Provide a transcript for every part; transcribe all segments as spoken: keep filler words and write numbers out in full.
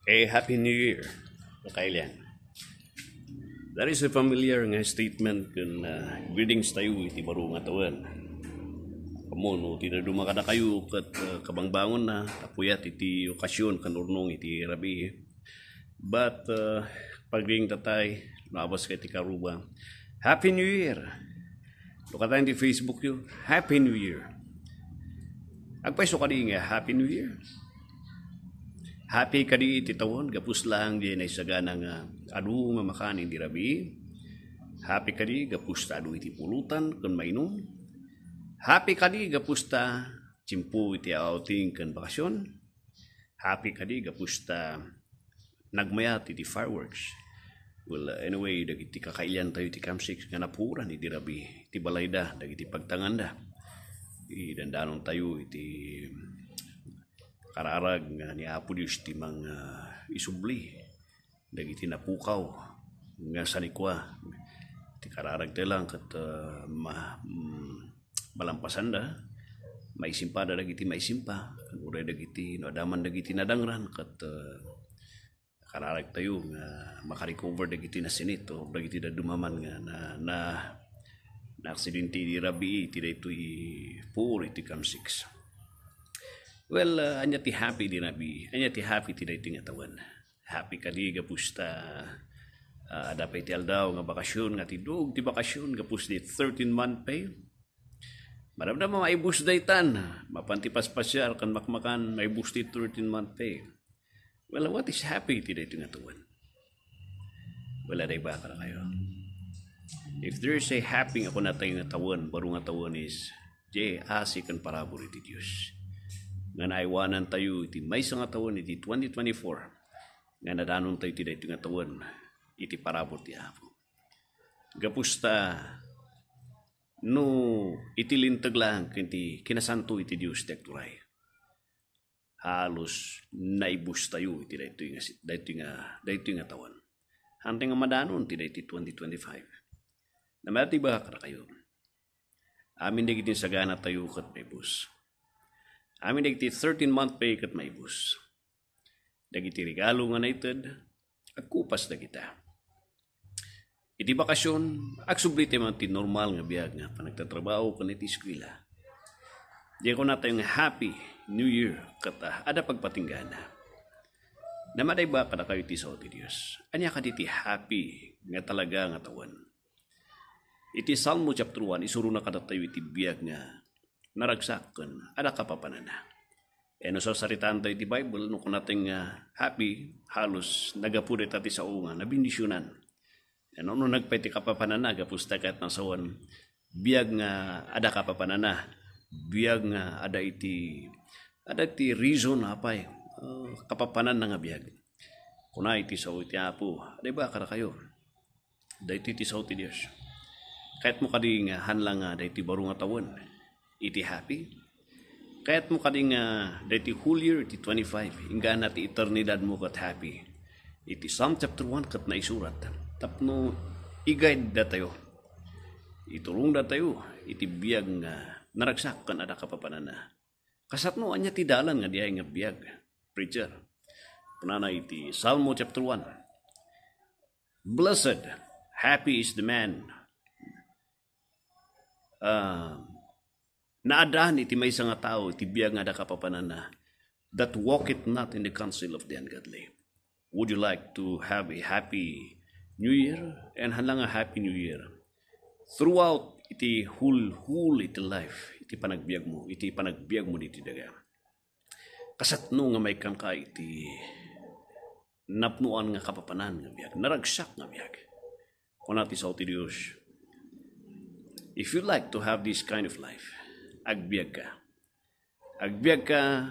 Eh, Happy New Year, kakailian. That is a familiar nga statement ken, ah, greetings tayo iti baro nga tawen. Ammo no ti dadduma kadakayo ket, ah, kabangbangon na, tapuyat iti okasyon ken urnong iti rabii. But, ah, pagring tatay, no abas ka iti karuba, Happy New Year! No katayen ti Facebook yo, Happy New Year! Agpayso kadi nga Happy New Year? Happy kadi iti tawen, gapus laeng diay naisagana nga adu nga makan iti rabii? Happy kadi gapus ta adu iti pulutan ken mainum? Happy kadi gapus ta timpo iti outing ken bakasyon? Happy kadi gapus ta nagmayat iti fireworks? Well, uh, anyway, dagiti kakailian tayo iti Camp six nga napuran iti rabii, iti balayda, dagiti pagtanganda. Idandanon tayo iti kararag nga ni Apo Dios ti mang, ah, isubli dagiti napukaw nga sanikua. Ti kararag tayo lang ket, ah, ma-, mm, malampasanda, maisimpada dagiti maisimpa, uray dagiti, no, adaman dagiti nadangran, ket, ah, kararag tayo nga makarecover dagiti nasinit o dagiti dadduma man nga na, na, naaksidente iti rabii iti daytoy puor iti Camp six. Well, ah, ania ti happy iti rabii? Ania ti happy iti daytoy nga tawen? Happy kadi gapus ta, ah, adda pay ti aldaw nga bakasyon nga tiddog ti bakasyon gapus ti thirteen month pay? Madamdama maibus daytan. Mapan ti paspasiar ken makmakan, maibus ti thirteen month pay. Well, what is happy iti daytoy nga tawen? Well, adda ibagak kadakayo. If there is a happy nga kunatayo nga tawen, baro nga tawen is, diay asi ken parabur iti Dios. Nga naaywanan tayo iti maysa nga tawen iti twenty twenty-four, nga nadanon tayo iti daytoy nga tawen iti parabur ti Apo. Gapus ta, no iti linteg laeng ken ti kinasanto iti Dios ti agturay, halos naibus tayo iti daytoy nga si-, daytoy nga, daytoy nga tawen. Hantay nga madanon ti daytoy twenty twenty-five. Namati ba kadakayo? Amin dagiti sagana tayo ket maibus. Amin dagiti thirteen month pay ket maibus. Dagiti regalo nga naited, agkupas dagita. Iti bakasyon, agsubli ti man ti normal nga biag nga panagtatrabaho ken iti eskwela. Diay kunatayo nga Happy New Year ket, ah, adda pagpatinggana. Namati ba kadakayo ti sao ti Dios? Ania kadi ti happy nga talaga nga tawen? Iti Salmo chapter one, isurona kadatayo iti biag nga naragsak ken adda kapapanana. E no sarsaritaentayo iti Bible, no kunatayo nga happy, halos naggapu dayta ti sao nga nabendisionan. E no, no nagpay ti kapapanana, gapus ta ket nasawen, biag nga adda kapapanana, biag nga adda iti, adda iti reason apay, ah, kapapananna nga biag. Kuna iti sao iti Apo, adda ibagak kadakayo. Daytoy ti sao ti Dios. Kayatmo kadi nga hanla nga daytoy baro nga tawen iti happy? Kayatmo kadi nga daytoy whole year iti twenty-five, inggana ti eternidadmo ket happy? Iti Psalm chapter one ket naisurat tapno i-guide datayo, iturong datayo iti biag nga naragsak ken adda kapapanana. Kasatno, ania ti dalan nga diay nga biag, preacher? Kunana iti Salmo chapter one, "Blessed, happy is the man." Ah, naaddaan iti maysa nga tao iti biag nga adda kapapanana, "That walketh not in the counsel of the ungodly." Would you like to have a happy New Year? And hanla nga happy New Year. Throughout iti whole, whole iti life, iti panagbiagmo, iti panagbiagmo diti daga. Kasatno nga maikkanka iti napnoan nga kapapanan nga biag, naragsak nga biag. Kuna ti sao ti Dios, if you like to have this kind of life, agbiagka. Agbiagka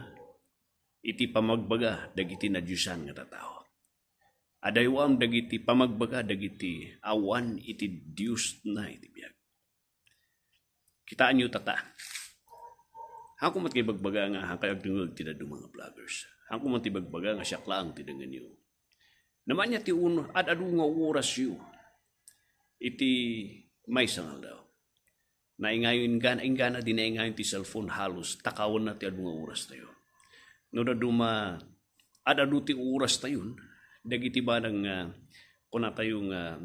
iti pamagbaga dagiti nadiosan nga tattao. Adaywam dagiti pamagbaga dagiti awan iti Diosna iti biag. Kitaenyo tata. Hanko met nga ibagbaga nga hankayo agdengngeg ti dadduma nga vloggers. Hanko met ti ibagbaga nga siak laeng ti dengngenyo. Namania ti un-, ad-adu nga orasyo iti maysa nga aldaw. Naingayon inggana, inggana di naingayon ti cellphone, halos takawenna ti adu nga orastayo. No dadduma, ad-adu ti oras tayon, dagiti banag nga kunatayo nga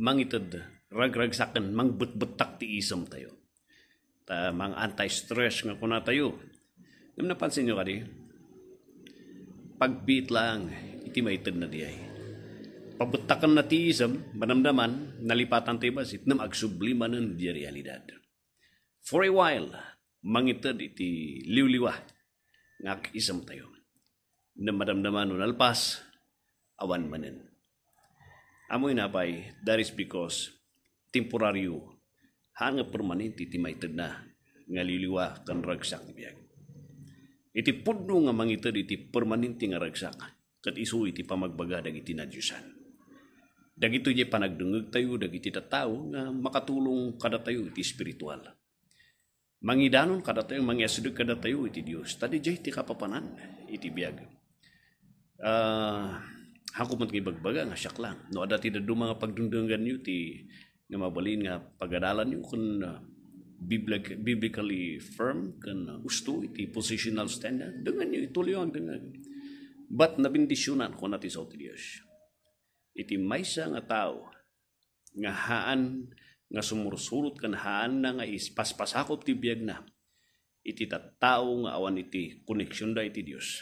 mangited, ragragsaken, mangbetbettak ti isemtayo. Ta mang anti-stress nga kunatayo. Ngem napansin nyo kadi? Pagbiit lang iti maitedna diay. Pabettakenna ti isem, madamdaman, nalipatan ti bassit, ngem agsubli manen di realidad. For a while, mangited iti liwliwa nga agisemtayo. Ngem madamdama no nalpas, awan manen. Ammoyo pay, that is because temporario, haan nga permanente ti maitedna nga liwliwa ken ragsak ti biag. Iti pudno nga mangited iti permanente nga ragsak, ket isu iti pamagbaga dagiti nadiosan. Dagitoy diay panagdengngegtayo dagiti tattao nga makatulong kadatayo iti espiritual. Mangidanon kadatayo, mangiasideg kadatayo iti Dios. Ta diay ti kapapanan iti biag. Ah, haanko met nga ibagbaga nga siak lang. No adda ti dadduma nga pagdengdengenyo ti nga mabalin nga pagadalanyo ken, ah, biblik-, biblically firm ken, ah, usto iti positional stand, dengenyo, ituloyyo nga agdengngeg. But nabendisionan, kuna ti sao ti Dios. Iti maysa nga tao nga haan nga sumursurot ken haanna nga ispaspasakop ti biagna iti tattao nga awan iti koneksionda iti Dios,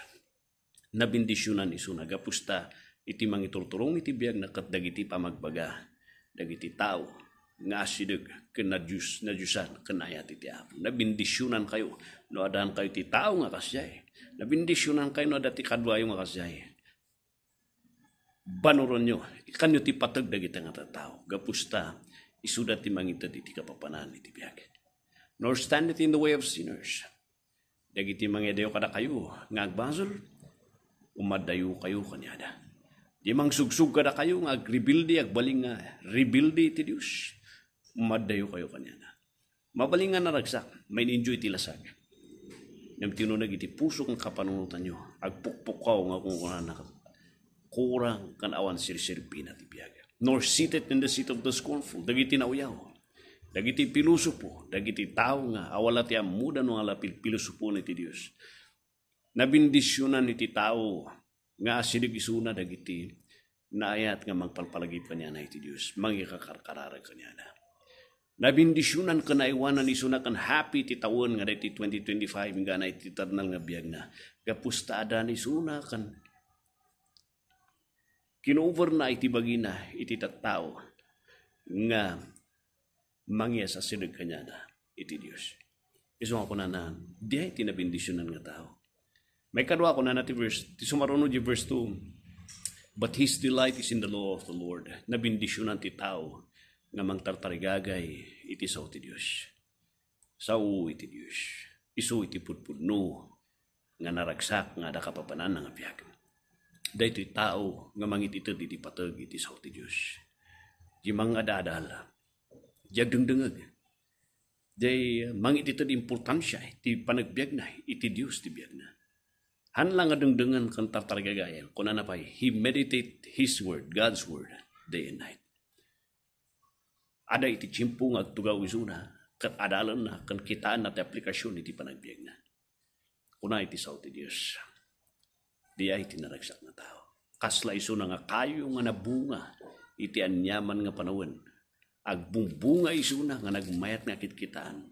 nabendisionan isuna gapu ta iti mangiturturong iti biagna ket dagiti pamagbaga dagiti tao nga asideg ken nadios-, nadiosan ken naayat iti Apo. Nabendisionankayo no addankayo ti tao nga kasdiay. Nabendisionankayo no adda ti kaduayo nga kasdiay. Banurenyo, ikkanyo ti pateg dagiti nga tattao, gapu ta isuda ti mangited iti kapapanan iti biag. Nor stand it in the way of sinners. Dagiti mangidayo kadakayo nga agbasol, umaddayokayo kaniada. Di mangsugsog kadakayo nga agrebildi, agbalin nga rebildi iti Dios, umaddayokayo kaniada. Mabalin nga naragsak, main-enjoy ti lasag. Ngem tinuneg iti puso ken kapanunotanyo, agpukpukaw nga kunkunana, kurang ken awan serserbina ti biag. Nor seated in the seat of the scornful, dagiti nauyaw, dagiti pilosopo, dagiti tao nga awala ti ammoda no nga la pil-, pilosopoen iti Dios. Nabendisionan iti tao nga asideg isuna dagiti naayat nga mangpalpalagip kaniana iti Dios, mangikakarkararag kaniana. Nabendisionan ken naaywanan isuna ken happy ti tawen nga daytoy twenty twenty-five inggana iti tadnal nga biagna. Gapu ta addan isuna ken kinoverna iti bagina iti tattao nga mangiasideg kaniana iti Dios. Isu nga kunana, diay ti nabendisionan nga tao. Maikadua, kunana ti verse, ti sumaruno di verse two, "But his delight is in the law of the Lord." Nabendisionan ti tao nga mangtartarigagay iti sao ti Dios. Sao iti Dios. Isu iti pudpudno nga naragsak nga adda kapapananna nga biag. Daytoy tao nga mangited iti pateg iti sao ti Dios. Di mangadadal. Di agdengdengeg. Di mangited importansia ti panagbiagna iti Dios ti biagna. Haan la nga dengdengen ken tartarigagayen. Kunana pay, he meditate his word, God's word, day and night. Adda iti tiempo nga agtugaw isuna, ket adalenna, ken kitaenna ti aplikasion iti panagbiagna. Kuna iti sao ti Dios, diay ti naragsak nga tao. Kasla isuna nga kayo nga nabunga iti aniaman nga panawen. Agbumbunga isuna nga nagmayat nga kitkitaan.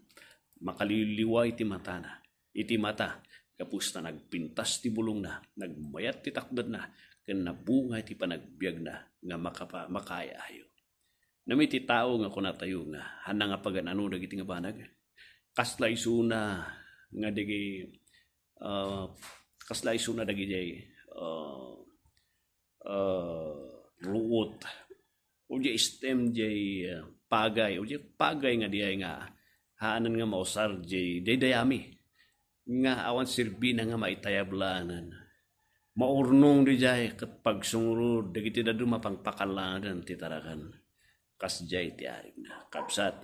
Makaliliwa iti matana. Iti mata, gapu ta nagpintas ti bulongna, nagmayat ti takderna, ken nabunga iti panagbiagna nga makapa-, makaayo-ayo. Ngem iti tao nga kunatayo nga, haan nga pagan-ano dagiti nga banag. Kasla isuna nga digi-, ah, kasla isuna dagiti, ah, ah, ruot. O di stem di, ah, pagay. O di pagay nga diay nga haanen nga mausar di daydayami. Nga awan serbina nga maitayab laengen. Maurnong diay ket pagsungurod dagiti dadduma pangpakan laengen ti taraken. Kasdiay ti arigna. Kabsat,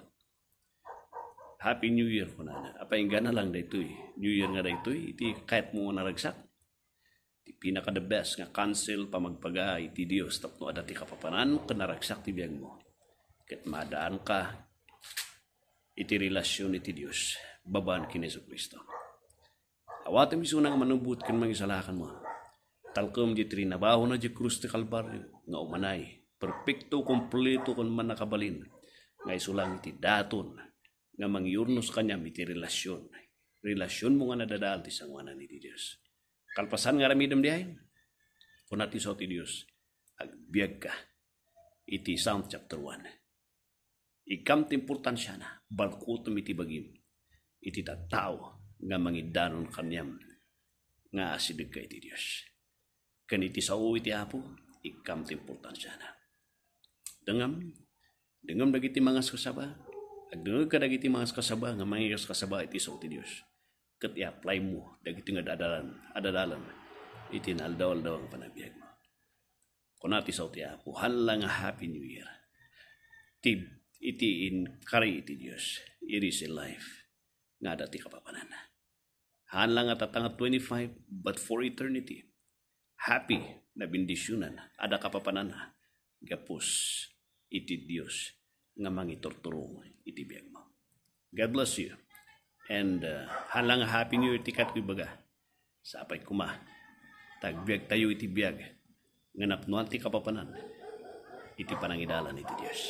Happy New Year, kunana. Apay, inggana lang daytoy. New Year nga daytoy, iti kayatmo nga naragsak. Ti pinaka the best nga counsel, pamagbaga iti Dios tapno adda ti kapapanan ken naragsak ti biagmo. Ket maaddaanka iti relasyon iti Dios, babaen ken Jesu-Cristo. Awatem isuna nga manubot ken mangisalakanmo. Talkem di trinabahona di krus ti Kalbario nga umanay, perpekto, kompleto, ken mannakabalin nga isu lang iti daton nga mangyurnos kaniam iti relasion. Relasionmo nga nadadael ti sangoanan iti Dios. Kalpasan nga aramidem diay, kuna ti Sao ti Dios, agbiagka iti Psalm chapter one. Ikkam ti importansiana, balkutem iti bagim iti tattao nga mangidanon kaniam nga asidegka iti Dios. Ken iti sao iti Apo, ikkam ti importansiana. Dengngem, dengngem dagiti mangaskasaba. Agdengngegka dagiti mangaskasaba nga mangigaskasaba iti sao ti Dios. Ket i-apply mo dagiti nga dadalan, adadalan iti naaldaw-aldaw nga panagbiagmo. Kuna ti sao ti Apo, "Haan la nga Happy New Year." Ti, iti inkari iti Dios, it is a life nga adda ti kapapananna. Haan la nga tatta nga twenty-five, but for eternity. Happy, nabendisionan, adda kapapananna, gapus iti Dios nga mangiturturong iti biagmo. God bless you. And uh, haan la nga Happy New Year ti kayatko ibaga. Sapay koma, ta agbiagtayo iti biag nga napnoan ti kapapanan iti panangidalan iti Dios.